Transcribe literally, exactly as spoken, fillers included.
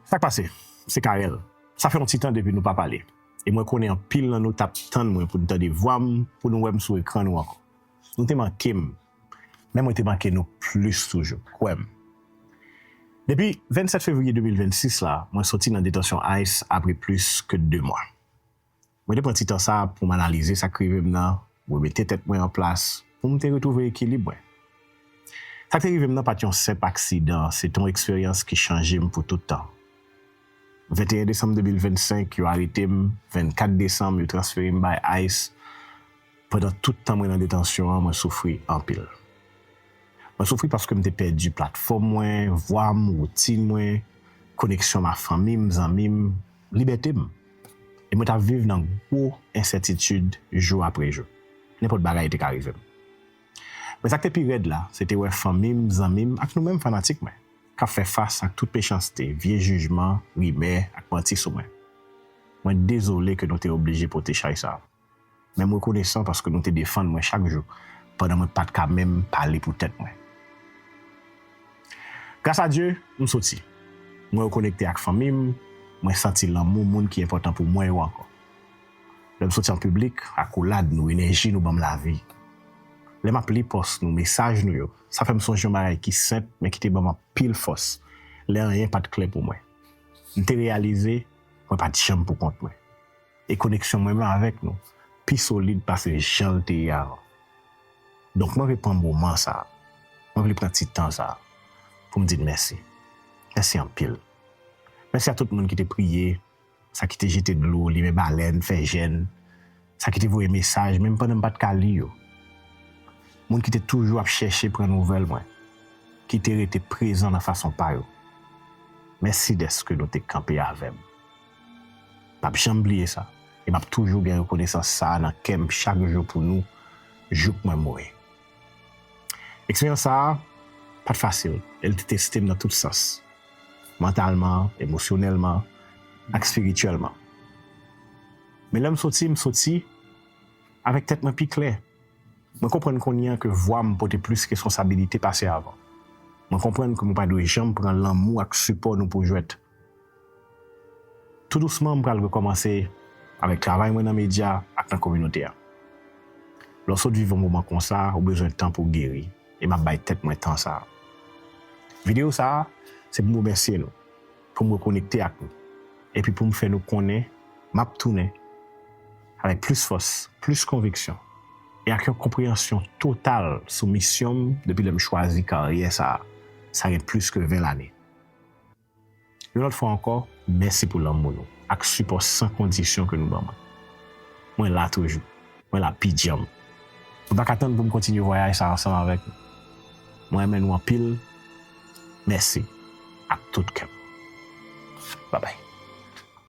Sa k pase? Se Carel. Sa fè yon ti tan depi nou pa pale. E mwen konnen anpil nan nou t ap tann mwen pou n tande vwa m, pou nou wè m sou ekran nou ankò. Nou te manke m, men mwen te manke nou plis toujou, kwè m. Depi vennsèt fevriye de mil vennsis la, mwen soti nan detansyon ice apre plis ke de mwa. Mwen te pran ti tan sa pou m analize sa k rive m nan, remete tèt mwen an plas, pou m te retwouve ekilib mwen. Sa k te rive m nan pa t yon senp aksidan, se te yon eksperyans ki chanje m pou tout tan. Venteyen desanm de mil vennsenk, yo arete m, vennkat desanm, yo transfere m bay ice. Pandan tout tan mwen nan detansyon an, mwen soufri anpil. Mwen soufri paske m te pèdi platfòm mwen, vwa m, woutin mwen, koneksyon m ak fanmi m, zanmi m, libète m. E mwen t ap viv nan gwo ensètitid jou apre jou. Nenpòt bagay te ka rive m. Men sa k te pi rèd la, se te wè fanmi m, zanmi m ak nou menm fanatik mwen k ap fè fas ak tout mechanste, vye jijman, rimè ak manti sou mwen. Mwen dezole ke nou te oblije pote chay sa a. Men m rekonesan paske nou te defann mwen chak jou, pandan mwen pa t ka menm pale pou tèt mwen. Gras a Dye, m soti. Mwen rekonekte ak fanmi m, mwen santi lanmou moun ki enpòtan pou mwen yo ankò. Lè m soti an piblik, akolad nou, enèji nou ban m lavi. Lè m ap li pòs nou, mesaj nou yo, sa fè m sonje yon bagay ki senp, men ki te ban m anpil fòs, lè anyen pa t klè pou mwen. M te reyalize, mwen pa t janm pou kont mwen. E koneksyon mwen menm avèk nou pi solid pase jan l te ye avan. Donk, mwen vle pran moman sa a, mwen vle pran ti tan sa a pou m di n mèsi. Mèsi anpil. Mèsi a tout moun ki te priye, sa ki te jete dlo, limen balèn, fè jèn, sa ki te voye mesaj, menm pandan m pa t ka li yo. Moun ki te toujou ap chèche pran nouvèl mwen, ki te rete prezan nan fason pa yo. Mèsi dèske nou te kanpe avè m. M p ap janm bliye sa, e m ap toujou gen rekonesans sa a nan kè m chak jou pou nou, jouk mwen mouri. Eksperyans sa a pa t fasil, e l te teste m nan tout sans, mantalman, emosyonèlman, ak espirityèlman. Men lè m soti, m soti avèk tèt mwen pi klè. Mwen konprann kounye a ke vwa m pote plis responsabilite pase avan. Mwen konprann ke mwen pa dwe janm pran lanmou ak sipò nou pou jwèt. Tou dousman, m pral rekòmanse avèk travay mwen nan medya ak nan kominote a. Lè w sot viv yon moman konsa, ou bezwen tan pou w geri, e m ap bay tèt mwen tan sa a. Videyo sa a, se pou m remèsye nou, pou m rekonekte ak nou, epi pou m fè nou konnen m ap tounen avèk plis fòs, plis konviksyon, e ak yon konpreyansyon total sou misyon m depi lè m chwazi karyè sa a, sa gen plis ke ven lane. Yon lòt fwa ankò, mèsi pou lanmou nou ak sipò san kondisyon ke nou ban mwen. Mwen la toujou. Mwen la pi djanm. Mwen pa ka tann pou m kontinye vwayaj sa a ansanm avèk nou. Mwen renmen nou anpil. Mèsi ak tout kè m. Babay.